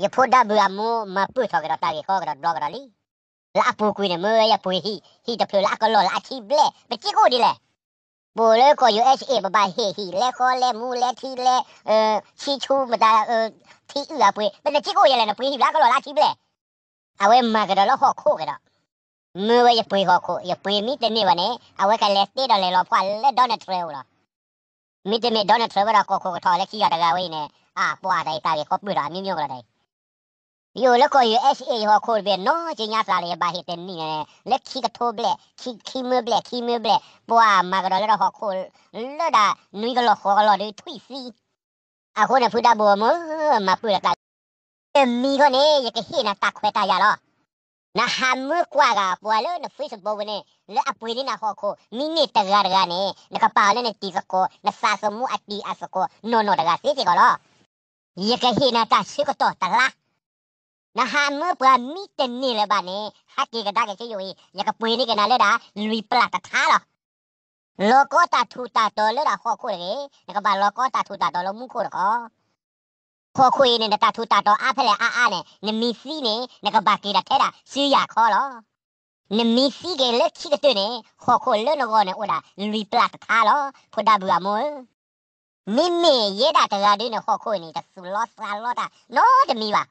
ယဖိဒါဘုးအမိၢ်မၤပၢၢ်ထီၣ်ကဒီးတၢ်ဂ့ၢ်ကီကဒီးတဘျီကဒီးလံ. လၢအပူၤကွံာ်န့ၣ် မ့ၢ်ဝဲယပှ့ၤဟံၣ် ဟံၣ်တဖျၢၣ်လၢအကလီၢ်လၢအဆံဘျဲၣ် ပစ့ၢ်ကီးဒ်လဲၣ်. ပအိၣ်လၢကီၢ် ယူၣ်အ့ၣ်အ့ၣ် ပဘၣ်ဟ့ၣ်ဟံၣ်လဲဃီလဲမူလဲထံလဲ ဆံဆူမတၤ ထံအုၣ်အပှ့ၤ ပနစ့ၢ်ကီးယဲလဲၣ် နပှ့ၤဟံၣ်လၢအကလီၢ်လၢအဆံဘျဲၣ်. အဝဲမၤကဒီးလၢဟီၣ်ခိၣ်ကဒီး မ့ၢ်ဝဲယပှ့ၤဟီၣ်ခိၣ် ယပှ့ၤမ့ၢ်တန့ၢ်ဘၣ်န့ၣ် အဝဲကလဲၤတ့ဒီးလဲၤလီၤဖှၣ်လၢ Donald Trump အအိၣ်လီၤ. မ့တမ့ၢ် Donald Trump ဝဲဒၣ်ကီၢ်ခိၣ်ကထီၣ်လၢခံဂၤတဂၤဝဲအံၤန့ၣ် အပှၤတၢ်အံၤတၢ်ဂ့ၢ်ကီပၢၢ်ထီၣ် အမျိုးမျိုးကဒီးတၢ်အံၤ ယအိၣ်လၢကီၢ် ယူၣ်အ့ၣ်အ့ၣ် ယဟီၣ်ခိၣ်တဘ့ၣ် နီၢ်က့ညါသးလၢယဘၣ်ဟ့ၣ်တနံၣ်န့ၣ် လၢခံကထိဘျဲၣ် ခံမၢဘျဲၣ် ခံမၢဘျဲၣ် ပှၤမၤကဒီးလၢဒၣ်ဟီၣ်ခိၣ် လၢဒၣ်နွံကလီၢ်ဃိးကလီၢ်ဒီးထွံၣ်သံ အဃိန့ၣ် ဖုဒါဘိၣ်အမိၢ် မၤပၢၢ်လီၤတၢ် တမံၤဃီန့ၣ် ယကဟ့ၣ်နၤတၢ်ခွဲးတၢ်ယာ်လီၤ. နဟးမၢကွၢ်ဂၤပှၤလၢန Facebook ပူၤန့ၣ် လၢအပှ့ၤန့ၢ်နၤဟီၣ်ခိၣ် မ့ၢ်န့ၢ်တဂၤတဂၤန့ၣ် နကပာ်အီၤလၢနတံၤသကိး နသးသမူအတံၤအသကိး နီၢ်နီၢ်တဂၤသ့စ့ၢ်ကီးလီၤ. ယကဟ့ၣ်နၤတၢ်ဆၢကတီၢ်တလါ နဟးမၢပှၤမ့ၢ်တန့ၢ်လၢၤဘၣ်န့ၣ် ဟးက့ၤကဒါက့ၤဆူယအိၣ်အံၤ ယကပှ့ၤန့ၢ်က့ၤနၤလၢဒၣ် လွံၢ်ပျၢ်တထါလီၤ. လီၤကီတၢ်ထူးတၢ်တီၤလၢဒၣ်ဟီၣ်ခိၣ်တဂ့ၤ, နကဘၣ်လီၤကီတၢ်ထူးတၢ်တီၤလၢမူခိၣ်တခီ ဟီၣ်ခိၣ်အံၤန့ၣ် နတၢ်ထူးတၢ်တီၤအါဖဲလဲၣ်အါအါန့ၣ် နမ့ၢ်သံန့ၣ် နကဘၣ်က့ၤဒၣ်ထဲဒၣ်စုယၤခီလီၤ. နမ့ၢ်သံက့ၤလၢခံကတၢၢ်န့ၣ် ဟီၣ်ခိၣ်လၢနဂီၢ်န့ၣ်အိၣ်ဒၣ်လွံၢ်ပျၢ်တထါလီၤ ဖိဒါဘုးအမိၢ်ဧၢ. မ့မ့ၢ်ယဲဒၣ်တဂၤဒုန့ၣ် ဟီၣ်ခိၣ်အံၤန့ၣ် တသူၣ်လီသးလီတၢ်နီတမံၤဘၣ်.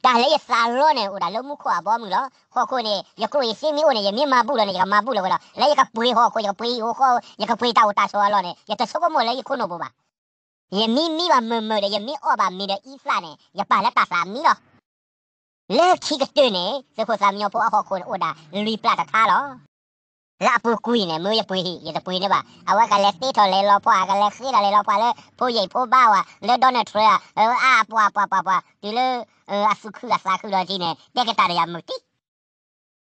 တၢ်လၢယသးလီန့ၣ် အိၣ်ဒၣ်လၢမူခိၣ်အဘီအမုၢ်လီၤ. ဟီၣ်ခိၣ်န့ၣ် ယကျိၣ်ယစ့မ့ၢ်အိၣ်န့ၣ် ယမ့ၢ်မၤဘူၣ်လီၤန့ၣ် ယကမၤဘူၣ်လီၤဝဲလီၤ. လၢယကပှ့ၤဟီၣ်ခိၣ် ယကပှ့ၤဟံၣ်ဃီ ယကပှ့ၤတၢ်အိၣ်တၢ်ဆိးအလီၢ်န့ၣ် ယတဆိကမိၣ်လၢယခိၣ်နူာ်ပူၤဘၣ်. ယမ့ၢ်မံဘၣ်မုာ်မုာ်ဒီး ယမ့ၢ်အီၣ်ဘၣ်မ့ၤဒီးအံသၣ်န့ၣ် ယပာ်လၢတၢ်သးမံလီၤ. လၢခံကတၢၢ်န့ၣ် သုးခိၣ်သးမံညီဖိအဟီၣ်ခိၣ်န့ၣ် အိၣ်ဒၣ်လွံၢ်ပျၢ်တထါလီၤ. လၢအပူၤကွံာ်န့ၣ် မ့ၢ်ယပှ့ၤဟံၣ် ယတပှ့ၤန့ၢ်ဘၣ်. အဝဲကလဲၤတ့ထီၣ်လဲၤလီၤဖှၣ် ကလဲၤဃ့ထီၣ်လဲၤလီၤဖှၣ်လၢ ဖိယံာ်ဖိဘါဝၤ လၢ Donald Trump အ အါပှၤပှၤပှၤပှၤ တုၤလၢ အသူၣ်ခုအသးခုဒီးထံန့ၣ် တဲကတၢၢ်ဒီးယၤမုာ်တံၢ်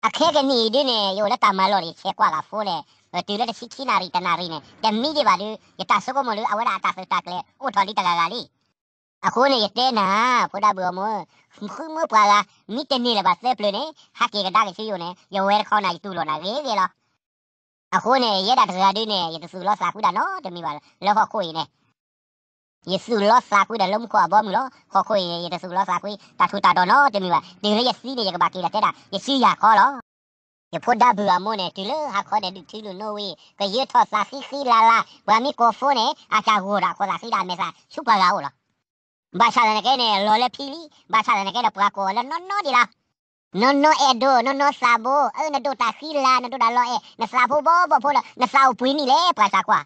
အခဲကနံၣ်အံၤဒုန့ၣ် ယအိၣ်လၢတၢ်မၤလီၢ်န့ၣ် ဆဲးကွၢ်ဂၤဖိန့ၣ် တုၤလၢတဆံခံနၣ်ရံၣ်တနၣ်ရံၣ်န့ၣ် တမံဒံးဘၣ်ဒု ယတၢ်ဆိကမိၣ်လၢအဝဲဒၣ်အတၢ်သုးတၢ်ကျဲၤအိၣ်ထီၣ်လံတဂၤဂၤလံ. အဃိန့ၣ် ယတဲနၤ ဖိဒါဘုးအမိၢ်, ဃုမၢပှၤဂၤ မ့ၢ်တန့ၢ်လၢၤဘၣ်သၢပျၢၤန့ၣ် ဟးက့ၤကဒါက့ၤဆူယအိၣ်န့ၣ် ယဝဲတခီနၤ ယတူၢ်လိာ်နၤဂ့ၤဂ့ၤလီၤ. အဃိန့ၣ် ယဲဒၣ်တဂၤဒုန့ၣ် ယတသူၣ်လီသးကွံဒၣ်နီတမံၤဘၣ်လၢဟီၣ်ခိၣ်အံၤန့ၣ် ယသူၣ်လီသးကွံဒီးလၢမူခိၣ်အဘီအမုၢ်လီၤ. ဟီၣ်ခိၣ်အံၤန့ၣ် ယတသူၣ်လီသးကွံ တၢ်ထူးတၢ်တီၤနီတမံၤဘၣ်. တုၤလၢယသံန့ၣ် ယကဘၣ်က့ၤဒီးတဲဒၣ် ယစုယၤခီလီၤ. ယဖိဒါဘုးအမိၢ်န့ၣ် တုၤလၢဟါခီန့ၣ် ဒုးထုးလူၤနိဝံၤ ကယၢထီၣ်သးဃံဃံလၤလၤ ပှၤမ့ၢ်ကိးဖိန့ၣ် အတၢ်ဂီၤဒီးအခိၣ်သးဃံဒီးအမဲာ်သးဆူပှၤဂၤအိၣ်လီၤ. ဘၣ်ဆၣ်သနာ်က့န့ၣ် လီၤလၢဖံလံ, ဘၣ်ဆၣ်သနာ်က့ဒီးပှၤကိးအီၤလၢနီၢ်နီၢ်ဒံးလီၤ. နီၢ်နီၢ်အဲၣ်ဒိး နီၢ်နီၢ်သးဘိ, အၢ နဒိၣ်တၢ်ဃံလၤ နဒိၣ်တၢ်လီၤအဲၣ် နသးဖိဘီဘီဖိလီၤ နသးအိၣ်ပှဲၤနံၣ်လဲၣ် ပှၤသးကွၢ်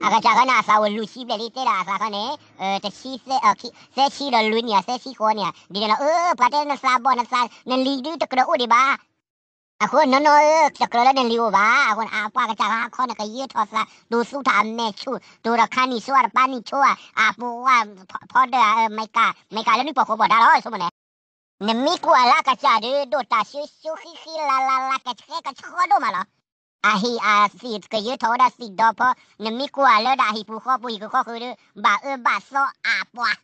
အကစၢ်ခီန့ၣ် အသးအိၣ်လွံၢ်ဆံဘျဲၣ်လံ တဲဒၣ်အသးခီန့ၣ် တဆံ သၢဆံဒီးလွံၢ်နံၣ် သၢဆံဃိးနံၣ် ဒ်န့ၣ်လီၤ. အၢ ပှၤတဲနသးဘီၣ် နသး နလံၤဒုတကြၢးအိၣ်ဒံးဘၣ်. အဃိနီၢ်နီၢ်ဧၢ တကြၢးလၢနလံၤအိၣ်ဘၣ်. အဃိန့ၣ် အပှၤကစၢ်ခီန့ၣ် ကယၢထီၣ်သး ဒိၣ်သူတၢ်အမဲာ်ဆူၣ် ဒိၣ်ဒီးခါနံၣ်ဆိအတပၤနံၣ်ဆိဧါ အပှၤဖီဒၢ မ့ၢ်ကၤ မ့ၢ်ကၤလၢနုၢ်ပှၢ်ဃိပှၢ်ဒါလီၤ ဆိကမိၣ်န့ၣ် နမ့ၢ်ကွၢ်လၢအကစၢ်ဒုး ဒိၣ်တၢ်ဆူၣ်ဆူၣ်ဃံဃံလၤလၤလၤ ကဆှဲကဆှီဒိၣ်မးလီၤ. အဟံၣ်အသ့ၣ်ကယၢထီၣ်ဝဲဒၣ်သ့ၣ်ဒီဖီ, နမ့ၢ်ကွၢ်လၢဒၣ်အဟံၣ်ပူၤဃီပူၤ ဟံၣ်ပူၤဃီပူၤဒုး ဘၣ်အၢဘၣ်သီအါပှၤ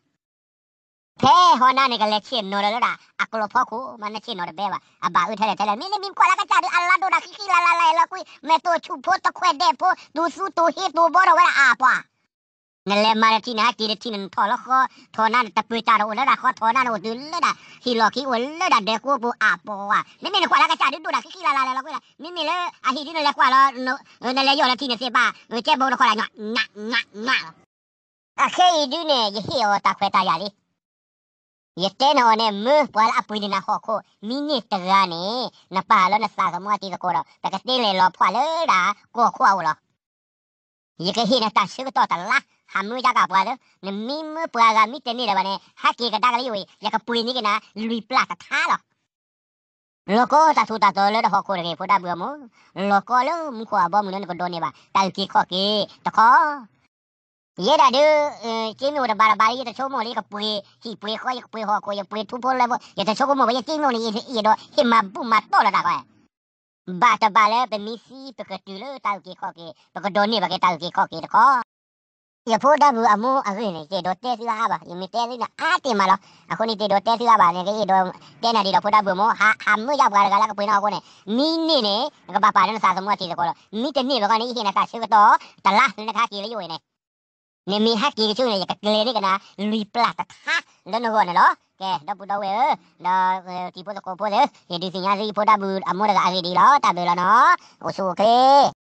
ဖဲဟီၣ်နၤန့ၣ် ကလဲၤဆ့ၣ်နီၤလၢဒၣ်အကျိဖီခိၣ် မ့ၢ်နဆ့ၣ်နီၤတဘဲဘၣ် အဘၣ်အၢထဲလဲၣ်ထဲလဲၣ် မ့ၢ်နမ့ၢ်ကွၢ်လၢကစၢ်ဒုး အလါဒိၣ်တၢ်ဃံဃံလၤလၤလၤ လီၤကွံာ် မဲာ်တိၢ်ဆူၣ်ဖိတခွဲးဒဲးဖိ တူၢ်သူတူၢ်ဟ့တူၢ်ဘီထီၣ်ဝဲဒၣ်အါပှၤ နလဲၤမၤတထံၣ်န့ၣ် ဟးက့ၤတထံၣ်န့ၣ် နထီၣ်လၢဃီ ထီၣ်နၤန့ၣ် တပၢၤတၢ်တအိၣ်လၢဒၣ်ဃီ ထီၣ်နၤန့ၣ် အိၣ်တုၤလၢဒၣ်ဟံၣ်လီၢ်ခံ အိၣ်လၢဒၣ်ဒဲးကိးပူၤအါပှၤ မ့မ့ၢ်နကွၢ်လၢကစၢ်ဒုးဒိၣ်တၢ်ဃံဃံလၤလၤလီၤကွံာ် မ့မ့ၢ်လၢအဟံၣ်ဒုးနလဲၤကွၢ်လီၤ နလဲၤယီၢ်လၢထံန့ၣ်သ့ၣ်ဘၣ် ကဲဘိနခီလၢ နးနးနးလီၤ အခဲအံၤဒုးန့ၣ် ယဟ့ၣ်အီၤတၢ်ခွဲးတၢ်ယာ်လံ ယတဲနၤအီၤန့ၣ် မၢပှၤလၢအပှ့ၤန့ၢ်နၤဟီၣ်ခိၣ် မ့ၢ်န့ၢ်တဂၤန့ၣ် နပာ်လၢနသးသမူအတံၤသကိးဒီး ပကတ့လဲၤလီၤဖှၣ်လၢဒၣ်ကီၢ်ခိၣ်အအိၣ်လီၤ. ယကဟ့ၣ်နၤတၢ်ဆၢကတီၢ်တလါ ဟးမၢယါကပှၤလၢ နမ့ၢ်မၢပှၤဂၤမ့ၢ်တန့ၢ်လၢၤဘၣ်န့ၣ် ဟးက့ၤကဒါက့ၤလၢယအိၣ်အံၤ ယကပှ့ၤန့ၢ်က့ၤနၤ လွံၢ်ပျၢ်တထါလီၤ. လီၤကီတၢ်ထူးတၢ်တီၤလၢဒၣ်ဟီၣ်ခိၣ်တဂ့ၤ ဖိဒါဘုးအမိၢ်, လီၤကီလၢမူခိၣ်အဘီအမုၢ်လၢနကဒိးန့ၢ်ဘၣ် တၢ်အုၣ်က့ၤခီၣ်က့ၤတခီ ယဲဒၣ်ဒုး က့မ့ၢ်အိၣ်တဘၣ်တဘၣ်လံ ယတဆိကမိၣ်လၢယကပှ့ၤဟံၣ်ပှ့ၤဃီ ယကပှ့ၤဟီၣ်ခိၣ် ယပှ့ၤထူဖိလဲၢ်ဖိ ယတဆိကမိၣ်ဘၣ် ယက့မ့ၢ်အိၣ်န့ၣ် ယအဲၣ်ဒိးဟ့ၣ်မၤဘူၣ်မၤတီၢ်လီၤတၢ်ဃီ ဘၣ်တဘၣ်လၢပမ့ၢ်သံပကတုၤလၢတၢ်အုၣ်က့ၤခီၣ်က့ၤ ပကဒိးန့ၢ်ဘၣ်က့ၤတၢ်အုၣ်က့ၤခီၣ်က့ၤတခီ ယဖိဒါဘုးအမိၢ်အဂ့ၢ်န့ၣ် ယအဲၣ်ဒိးတဲသုအါအါဘၣ် ယမ့ၢ်တဲသုန့ၣ်အါတ့ၢ်မးလီၤ. အဃိန့ၣ် တအဲၣ်ဒိးတဲသုအါဘၣ်န့ၣ် ကအဲၣ်ဒိးတဲနၤဒ်ဒီးဖိဒါဘုးအမိၢ် ဟးမၢယါပှၤတဂၤလၢကပှ့ၤနၤဟီၣ်ခိၣ်န့ၣ် မ့ၢ်န့ၢ်န့ၣ် နကဘၣ်ပာ်လၢနသးသမူအတံၤသကိးလီၤ. မ့ၢ်တန့ၢ်ဘၣ်ခီန့ၣ် ယဟ့ၣ်နၤတၢ်ဆၢကတီၢ်တလါလၢနကဟးက့ၤလၢယအိၣ်အံၤန့ၣ် နမ့ၢ်ဟဲက့ၤကဆိၣ်န့ၣ် ယကကျဲၤန့ၢ်ကနၤ လွံၢ်ပျၢ်တခါ လၢနဂီၢ်န့ၣ်လီၤ. ကဲ ဒီပုၢ်ဒီဝဲၢ်ဧၢ, ဒီးတံၤဖိသကိးဖိသ့ၣ်ဧၢ, ယဒုးသ့ၣ်ညါသုဖိတၢ်ဘျုးအမိၢ်တဂၤအဂ့ၢ်ဒ်အံၤလီၤ. တၢ်ဘျုးလီၤနီၤ, အိၣ်ဆူၣ်အိၣ်ချ့.